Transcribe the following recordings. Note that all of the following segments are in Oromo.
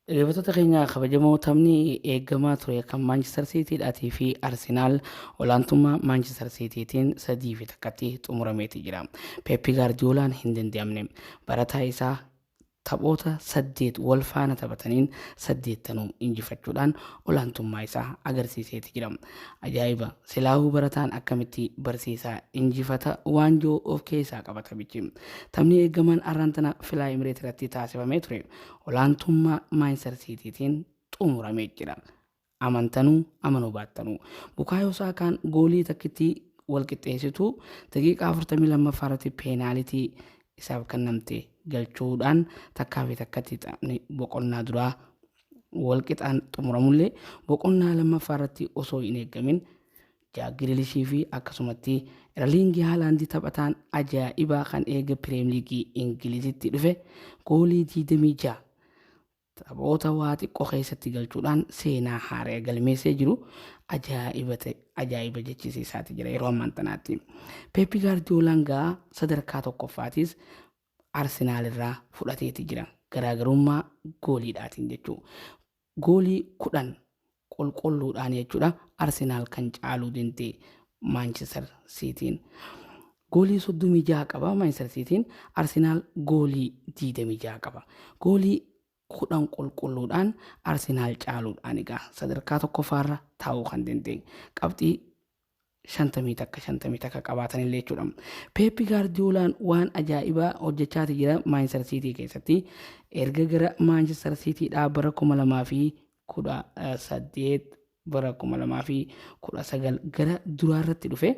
Dhaggeeffattoota keenya kabajamoo, taphni eegamaa ture kan Maanchister Siitiidhaatii fi Arsenaal olaantummaa Maanchister Siitiitiin 3-1tti xumurameeti jira. Peeppi Gaardiyoolaan hin danda'amne. Barataa isaa taphoota 8 wal faana taphataniin saddeettanuu injifachuudhaan olaantummaa isaa agarsiiseeti jira. Ajaa'iba! Silaahuu barataan akkamitti barsiisaa injifata, waanjoo of keessaa qaba taphichi. Taphni eegamaan arraan tana Filaa Emireet irratti taasifamee ture olaantummaa Maanchister Siitiitiin xumuramee jira. Amantanuu amanuu baattanuu. Bukaayoo Saakaan goolii takkitti wal qixxeessitu daqiiqaa 42ffaa irratti peenaalitii isaaf kennamte galchuudhaan 1-1tti taphni boqonnaa duraa wal qixaan xumuramullee, boqonnaa lammaffaa irratti osoo hin eeggamin Jaak Giriilishii fi akkasumatti Erliingi Haalaandi, taphataan ajaa'ibaa kan eega Pirimeer Liigii Ingilizitti dhufe goolii 26 taphoota waa xiqqoo keessatti galchuudhaan seenaa haaraa galmeessee jiru, ajaa'iba ta'e, ajaa'iba jechisiisaati jira yeroo ammaan tanaatti. Peeppi Gaardiyoolaan gaa sadarkaa tokkoffaatis Arsenaal irraa fudhateeti jira. Garaagarummaa gooliidhaatiin jechuudha. Goolii 10 qulqulluudhaan jechuudha Arsenaal kan caaluu danda'e Maanchister Siitiin. Goolii 36 qaba Maanchister Siitiin, Arsenaal goolii 26 qaba. Goolii 10 qulqulluudhaan Arsenaal caaluudhaan egaa sadarkaa tokkoffaarra taa'uu kan danda'e. Qabxii 51 51 qabaatanillee jechuudha. Peeppi Gaardiyoolaan waan ajaa'ibaa hojjechaati jira Maanchister Siitii keessatti. Erga gara Maanchister Siitiidhaa bara 2018, bara 2019 gara duraarratti dhufe,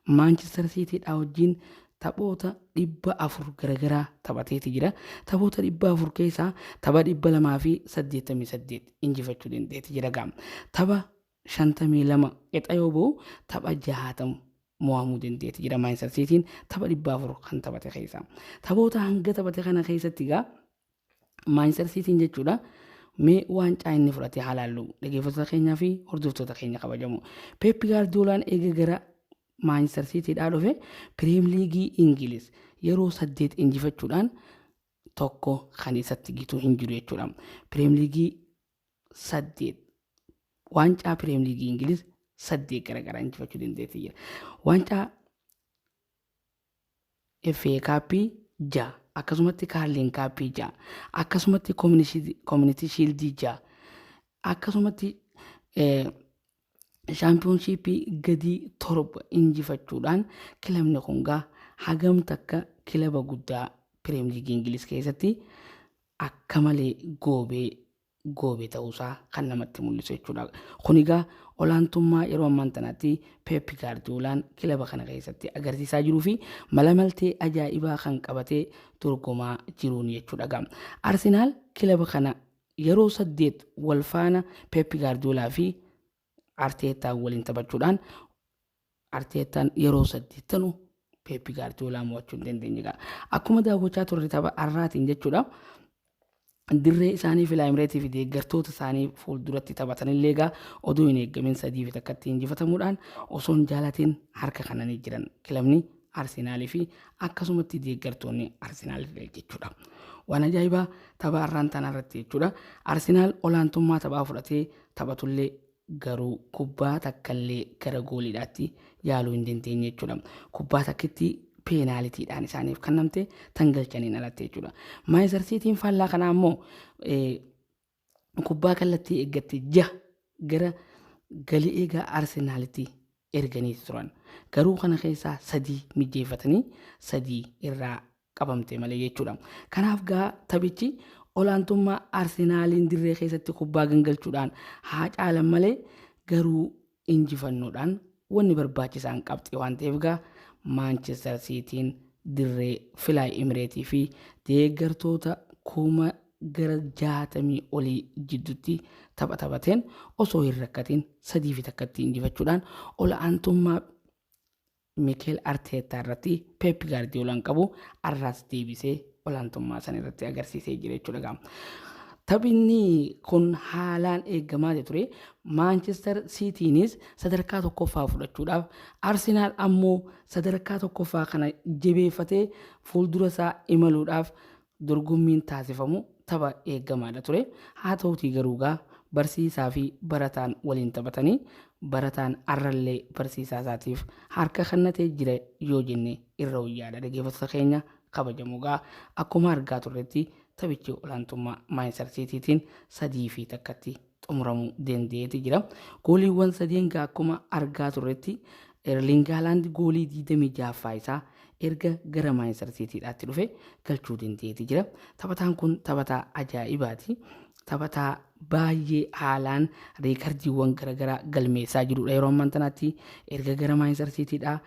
Maanchister Siitiidhaa wajjin taphoota 400 garagaraa taphateeti jira. Taphoota 400 keessaa tapha 288 injifachuu dandeetti jira gaama. Tapha 52 qixa yoo ba'u, tapha 60 mo'amuu dandeetti jira Maanchister Siitiin tapha 400 kan taphate keessa. Taphoota hanga taphate kana keessatti egaa Maanchister Siitiin jechuudha, mee waancaa inni fudhate haa laallu, dhaggeeffattoota keenyaa fi hordoftoota keenya kabajamu. Peeppi Gaardiyoolaan eega gara Maanchister Siitiidhaa dhufe Piriim Liigii Ingiliz yeroo 8 injifachuudhaan tokko kan isatti gitu hin jiru jechuudha. Piriim Liigii 8, waancaa Piriim Liigii Ingiliz 8 garaagaraa injifachuu dandeetti jira. Waancaa FA Kaappii 6, akkasumatti Kaarliin Kaappii 6, akkasumatti Community Shieldii 6, akkasumatti shaampiyoonshiippii gadii 7 injifachuudhaan kilabni kun gaa hagam takka kilaba guddaa Piriim Liigii Ingiliz keessatti akka malee goobee goobee ta'uusaa kan namatti mul'isu jechuudha. Kun egaa olaantummaa yeroo ammaan tanaatti Peep Gaardiyoolaan kilaba kana keessatti agarsiisaa jiruu fi mala maltee ajaa'ibaa kan qabatee dorgomaa jiruun jechuudha. Arsenaal kilaba kana yeroo 8 wal faana Peep Gaardiyoolaa fi Arteetaan waliin taphachuudhaan Arteetaan yeroo saddeettanuu Peep Gaardiyoolaa mo'achuu hin dandeenye. Akkuma daawwachaa turre tapha har'aatiin jechuudha. Dirree isaanii Filaa Emireetii fi deeggartoota isaanii fuulduratti taphatanillee egaa oduu hin eeggamin 3-1tti injifatamuudhaan osoo hin jaalatiin harka kananii jiran kilabni Arsenaalii fi akkasumatti deeggartoonni Arsenaal jechuudha. Waan ajaa'ibaa tapha har'aan tanaa irratti jechuudha. Arsenaal olaantummaa taphaa fudhatee taphatullee garuu kubbaa takkallee gara gooliidhaatti yaaluu hin dandeenye jechuudha. Kubbaa takkitti peenaalitiidhaan isaaniif kennamte tan galchaniin alatti jechuudha. Maanchister Siitiin faallaa kanaa immoo kubbaa kallattii eeggatte jaha gara galii eegaa Arsenaalitti erganii turan. Garuu kana keessaa sadii mijeeffatanii sadii irraa qabamte malee jechuudha. Kanaaf gaa taphichi olaantummaa Arsenaaliin dirree keessatti kubbaa gangalchuudhaan haa caalan malee, garuu injifannoodhaan wanni barbaachisaan qabxii waan ta'eef gaa Maanchister Siitiin dirree Filaay Imireetii fi deeggartoota kuma gara 60 olii jidduutti tapha taphateen osoo hin rakkatiin 3-1tti injifachuudhaan olaantummaa Mikel Arteettaa irratti Pep Gaardiyoolaan qabu arraas deebisee olaantummaa san irratti agarsiisee jira jechuudha. Taphinni kun haalaan eegamaa ture. Maanchister Siitiinis sadarkaa tokkoffaa fudhachuudhaaf, Arsenaal ammoo sadarkaa tokkoffaa kana jabeeffatee fuuldura isaa imaluudhaaf dorgommiin taasifamu Tapha eegamaadha ture. Haa ta'utii garuu gaa barsiisaa fi barataan waliin taphatanii, barataan arrallee barsiisaa isaatiif harka kennatee jira yoo jenne irra wayyaadha. Dhaggeeffattoota keenya kabajamoo, gaa akkuma argaa turretti taphichi olaantummaa Maanchister Siitiitiin 3-1tti xumuramuu danda'eeti jira. Gooliiwwan sadeen gaa akkuma argaa turretti Erling Haaland goolii 26ffaa isaa erga gara Maanchister Siitiidhaatti dhufe galchuu danda'eeti jira. Taphataan kun taphataa ajaa'ibaati. Taphataa baay'ee haalaan reekardiiwwan garaagaraa galmeessaa jirudha. Yeroo ammaan tanaatti erga gara Maanchister Siitiidhaa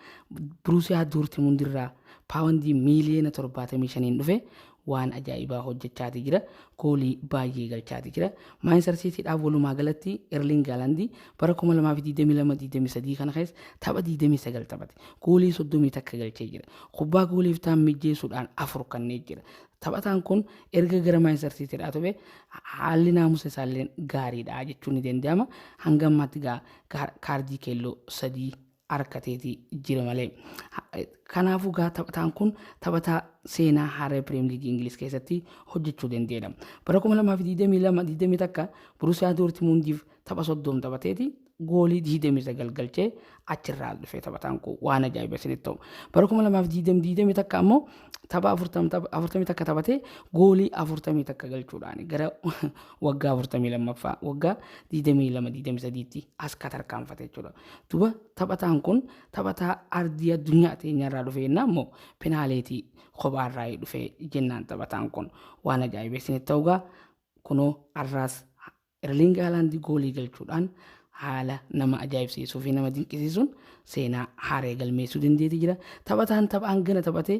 Buruusiyaa Doortimund irraa paawundii miiliyoona 75n dhufe waan ajaa'ibaa hojjechaati jira. Goolii baay'ee galchaati jira. Maanchister Siitiidhaaf walumaa galatti Erling Haaland bara 2022-23 kana keessa tapha 29 taphate. Goolii 31 galchee jira. Kubbaa gooliif ta'an mijjeessuudhaan 4 kennee jira. Taphataan kun erga gara Maanchister Siitiidhaa dhufe haalli naamusa isaallee gaariidha jechuun ni danda'ama. Hanga ammaatti gaa kaardii keelloo 3 harkateeti jira malee. Kanaafuu gaa taphataan kun taphataa seenaa haaraa Pirimeer Liigii Ingiliz keessatti hojjechuu danda'edha. Bara 2022-21 Burusiyaa Doortimundiif tapha 30 taphateeti goolii 29 galchee achirraa dhufe taphataan kun waan ajaa'iba isinitti ta'u. Bara 2020-21 ammoo tapha 41 taphatee goolii 41 galchuudhaan gara waggaa 42ffaa waggaa 22-23tti as katarkaanfate jechuudha. Duba taphataan kun taphataa ardii addunyaa teenyarraa dhufe jennaan immoo penaaleetii kophaarraa dhufe jennaan taphataan kun waan ajaa'iba isinitti ta'u. Gaa kunoo arraas Erling Haaland goolii galchuudhaan haala nama ajaa'ibsiisuu fi nama dinqisiisuun seenaa haaree galmeessuu dandeetii jira. Taphataan taphaan gana taphatee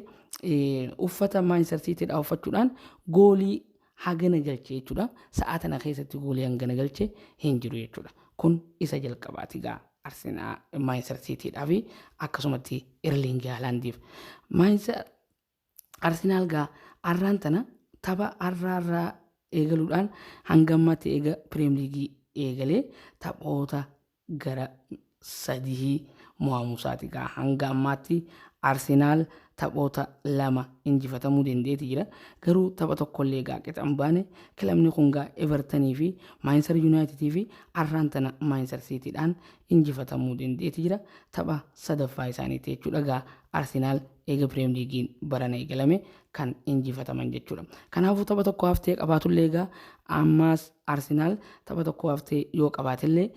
uffata Maanchister Siitiidhaa uffachuudhaan goolii hagana galche jechuudha. Sa'aa tana keessatti goolii hangana galche hin jiru jechuudha. Kun isa jalqabaati gaa Arsenal Maanchister Siitiidhaa fi akkasumatti Erling Haalandiif. Maanchister Arsenaal gaa arraan tana tapha arraarraa eegaluudhaan hanga ammaatti eega Pirimeer Liigii eegalee taphoota gara 3 mo'amuu isaati. Gaa hanga ammaatti Arsenaal taphoota 2 injifatamuu danda'eeti jira. Garuu tapha tokkollee gaa qixa hin baane. Kilabni kun gaa Evertonii fi Maanchister Yuunaayitidii fi arraan tana Maanchister Siitiidhaan injifatamuu danda'eeti jira. Tapha sadaffaa isaaniiti jechuudha gaa Arsenaal eega Pirimeer Liigiin barana eegalame kan injifataman jechuudha. Kanaafuu tapha tokko haftee qabaatullee, egaa ammaas Arsenaal tapha tokko haftee yoo qabaatellee,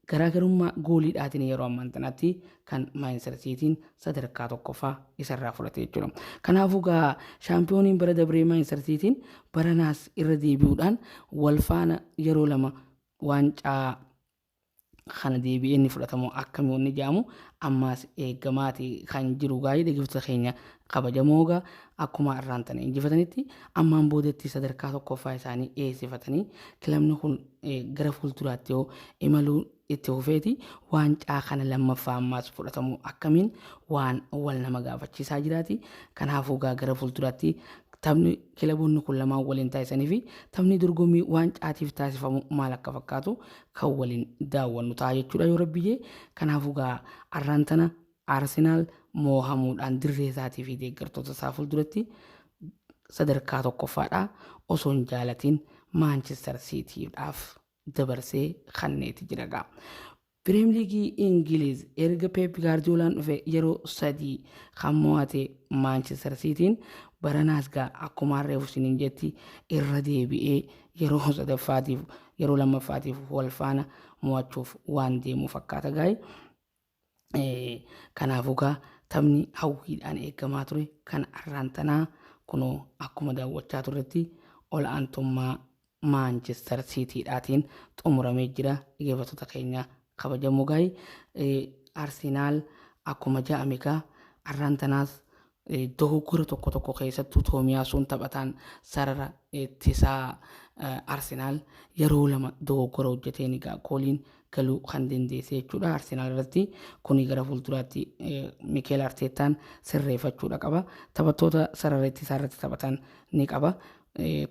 garaagarummaa gooliidhaatiin yeroo ammaan tanaatti kan Maanchister Siitiin sadarkaa tokkoffaa isarraa fudhate jechuudha. Kanaafuu gaa shaampiyooniin bara dabree Maanchister Siitiin baranaas irra deebi'uudhaan wal faana yeroo lama waancaa kana deebi'ee inni fudhatamu akkamii wanni jedhamu ammaas eegamaati kan jiru. Gaa'ii dhaggeeffattoota keenya kabajamoo, gaa akkuma irraan tana injifatanitti ammaan boodatti sadarkaa tokkoffaa isaanii eessifatanii kilabni kun gara fuulduraatti yoo imaluu itti fufeeti waancaa kana lammaffaa ammaas fudhatamu akkamiin waan wal nama gaafachiisaa jiraati. Kanaafuu gaa gara fuulduraatti taphni kilaboonni kun lamaan waliin taasisanii fi taphni dorgommii waancaatiif taasifamu maal akka fakkaatu kan waliin daawwannu ta'a jechuudha yoo rabbiyyee. Kanaafuu gaa arraan tana Arsenaal moohamuudhaan dirree isaatii fi deeggartoota isaa fuulduratti sadarkaa tokkoffaadha osoo hin jaalatiin Maanchister Siitiidhaaf dabarsee kanneeti jira gaa. Pirimeer Liigii Ingiliz erga Pep Gaardiyoolaan dhufe yeroo 3 kan mo'ate Maanchister Siitiin baranaas gaa akkuma harreef isiniin jetti irra deebi'ee yeroo sadaffaatiif yeroo lammaffaatiif wal faana mo'achuuf waan deemu fakkaata gaa'e. Kanaafuu gaa taphni hawwiidhaan eegamaa ture kan arraan tanaa kunoo akkuma daawwachaa turretti ol'aantummaa Maanchister Siitiidhaatiin xumuramee jira. Dhaggeeffattoota keenya kabajamoo, gaa'e Arsenaal akkuma ja'ame gaa arraan tanaas dogoggora tokko tokko keessattuu Toomiyaasuun taphataan sarara ittisaa Arsenaal yeroo lama dogoggora hojjeteen egaa gooliin galuu kan dandeesse jechuudha Arsenaal irratti. Kuni gara fuulduraatti Mikeel Arteettaan sirreeffachuudha qaba. Taphattoota sarara ittisaa irratti taphatan ni qaba.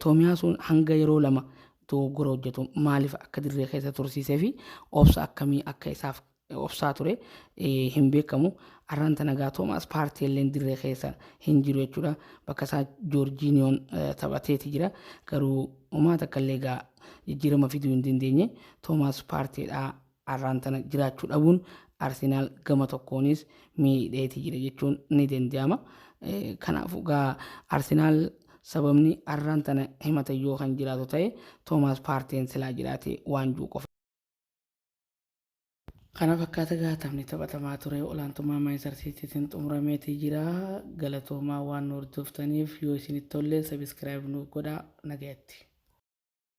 Toomiyaasuun hanga yeroo lama dogoggora hojjetu maaliif akka dirree keessa tursiisee fi obsa akkamii akka isaaf obsaa ture hin beekamu. Arraan tana gaa Toomaas Paartii illee dirree keessa hin jiru jechuudha. Bakka isaa Joorjiiniyoon taphateeti jira. Garuu homaa takka illee gaa jijjiirama fiduu hin dandeenye. Toomaas Paartiidhaa arraan tana jiraachuu dhabuun Arsenaal gama tokkoonis miidheeti jira jechuun ni danda'ama. Kanaafuu gaa Arsenaal sababni arraan tana himata yoo kan jiraatu ta'e Toomaas Paarteen silaa jiraate waan jiru qofa. Kana fakkaata gaa taphni taphatamaa ture olaantummaa Maanchister Siitiitiin xumurameetii jira. Galatoomaa waan nu hordoftaniif, yoo isinitti tolle subscribe nuuf godhaa, nagayatti.